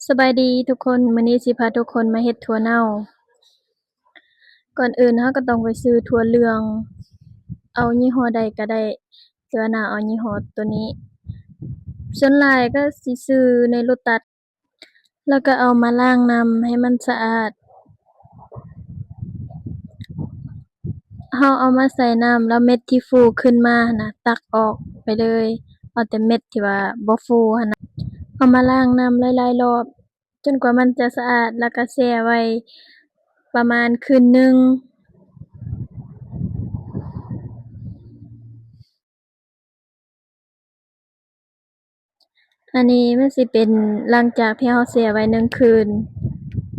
ສະບາຍດີທຸກຄົນ, ມື້ນີ້ຊິພາທຸກຄົນມາເຮັດຖົ່ວເນົ່າ. ກ່ອນອື່ນເຮົາກໍຕ້ອງໄປຊື້ຖົ່ວເຫຼືອງ, ເອົາຍີ່ຫໍ້ໃດກໍໄດ້, ແຕ່ວ່າໜ້າເອົາຍີ່ຫໍ້ໂຕນີ້. ສ່ວນຫຼາຍກໍຊິຊື້ໃນໂລຕັສ. ແລ້ວກໍເອົາມາລ້າງນ້ຳໃຫ້ມັນສະອາດ. ເຮົາເອົາມາໃສ່ນ້ຳ ແລ້ວເມັດທີ່ຟູຂຶ້ນມາຫັ້ນນະ ຕັກອອກໄປເລີຍ. ເອົາແຕ່ເມັດທີ່ວ່າບໍ່ຟູຫັ້ນນະ. ເອົາມາລ້າງນ້ຳຫຼາຍໆລອບ ຈົນກວ່າມັນຈະສະອາດ ແລ້ວກໍແຊ່ໄວ້ປະມານຄືນໜຶ່ງ. ອັນນີ້ມັນຊິເປັນຫຼັງຈາກທີ່ເຮົາແຊ່ໄວ້ໜຶ່ງຄືນ,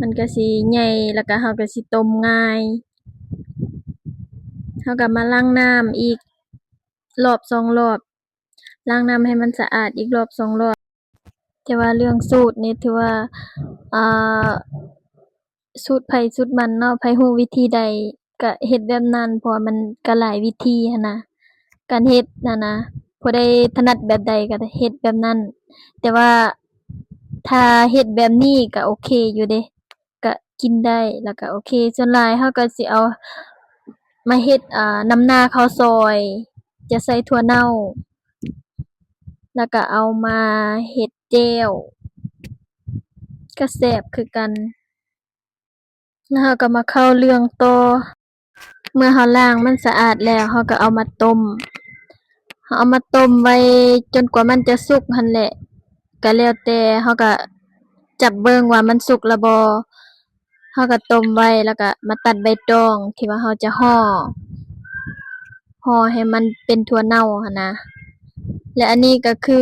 ມັນກໍຊິໃຫຍ່ ແລ້ວກໍເຮົາກໍຊິຕົ້ມງ່າຍ. ເຮົາກໍມາລ້າງນ້ຳອີກລອບສອງລອບ, ລ້າງນ້ຳໃຫ້ມັນສະອາດອີກລອບສອງລອບ. ແຕ່ວ່າເລື່ອງສູດນີ້ຖືວ່າ ອ່າ ສູດໃຜສູດມັນເນາະ, ໃຜຮູ້ວິທີໃດກະເຮັດແບບນັ້ນ ເພາະວ່າມັນກະຫຼາຍວິທີຫັ້ນນະ ການເຮັດຫັ້ນນະ. ຜູ້ໃດຖະໜັດແບບໃດກະເຮັດແບບນັ້ນ, ແຕ່ວ່າຖ້າເຮັດແບບນີ້ກະໂອເຄຢູ່ເດ, ກະກິນໄດ້ ແລ້ວກະໂອເຄ. ສ່ວນຫຼາຍເຮົາກະຊິເອົາມາເຮັດ ອ່າ ນ້ຳໜ້າເຂົ້າຊອຍ, ຈະໃສ່ຖົ່ວເນົ່າ ແລ້ວກະເອົາມາເຮັດແຈ່ວ ກະແຊບຄືກັນ. ແລ້ວເຮົາກໍມາເຂົ້າເລື່ອງຕໍ່. ເມື່ອເຮົາລ້າງມັນສະອາດແລ້ວ ເຮົາກໍເອົາມາຕົ້ມ. ເຮົາເອົາມາຕົ້ມໄວ້ຈົນກວ່າມັນຈະສຸກຫັ້ນແຫຼະ, ກໍແລ້ວແຕ່ເຮົາກໍຈັບເບິ່ງວ່າມັນສຸກແລ້ວບໍ່. ເຮົາກໍຕົ້ມໄວ້ ແລ້ວກໍມາຕັດໃບຕອງທີ່ວ່າເຮົາຈະຫໍ່, ຫໍ່ໃຫ້ມັນເປັນຖົ່ວເນົ່າຫັ້ນນະ. ແລະ ອັນນີ້ກໍຄື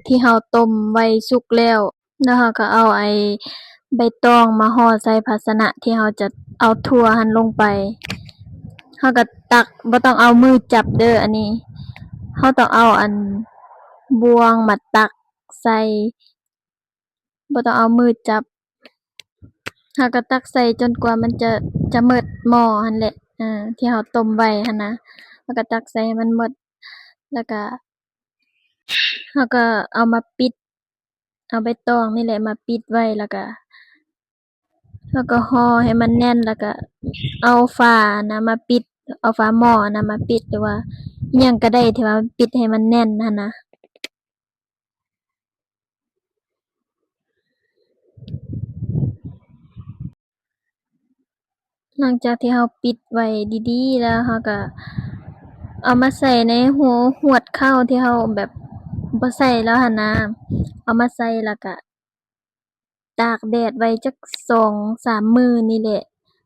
ທີ່ເຮົາຕົ້ມໄວ້ສຸກແລ້ວ. ແລ້ວເຮົາກໍເອົາໄອ້ໃບຕອງມາຫໍ່ໃສ່ພາຊະນະທີ່ເຮົາຈະເອົາຖົ່ວຫັ້ນລົງໄປ. ເຮົາກໍຕັກ, ບໍ່ຕ້ອງເອົາມືຈັບເດີ້ ອັນນີ້. ເຮົາຕ້ອງເອົາອັນບ່ວງມາຕັກໃສ່, ບໍ່ຕ້ອງເອົາມືຈັບ. ເຮົາກໍຕັກໃສ່ຈົນກວ່າມັນຈະ, ຈະໝົດໝໍ້ຫັ້ນແຫຼະ, ເອີ, ທີ່ເຮົາຕົ້ມໄວ້ຫັ້ນນະ. ເຮົາກໍຕັກໃສ່ໃຫ້ມັນໝົດ, ແລ້ວກໍເຮົາກໍເອົາມາປິດ. ເອົາໃບຕອງນີ້ແຫຼະມາປິດໄວ້ ແລ້ວກະ ແລ້ວກະຫໍ່ໃຫ້ມັນແໜ້ນ ແລ້ວກະເອົາຝານະມາປິດ, ເອົາຝາໝໍ້ນະມາປິດ ຫຼືວ່າອີ່ຫຍັງກະໄດ້ທີ່ວ່າປິດໃຫ້ມັນແໜ້ນຫັ້ນນະ. ຫຼັງຈາກທີ່ເຮົາປິດໄວ້ດີໆແລ້ວ ເຮົາກະເອົາມາໃສ່ໃນຫົວຫວດເຂົ້າທີ່ເຮົາແບບບໍ່ໃສ່ແລ້ວຫັ້ນນະ, ເອົາມາໃສ່ແລ້ວກະຕາກແດດໄວ້ຈັກສອງສາມມື້ນີ້ແຫຼະ.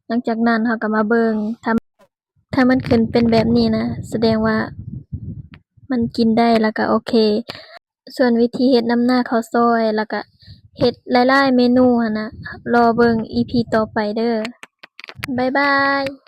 ຫຼັງຈາກນັ້ນເຮົາກະມາເບິ່ງ ຖ້າ ຖ້າມັນຂຶ້ນເປັນແບບນີ້ນະ ສະແດງວ່າມັນກິນໄດ້ ແລ້ວກະໂອເຄ. ສ່ວນວິທີເຮັດນ້ຳໜ້າເຂົ້າຊອຍ ແລ້ວກະເຮັດຫຼາຍໆເມນູຫັ້ນນະ, ລໍເບິ່ງອີພີຕໍ່ໄປເດີ້. ບາຍບາຍ.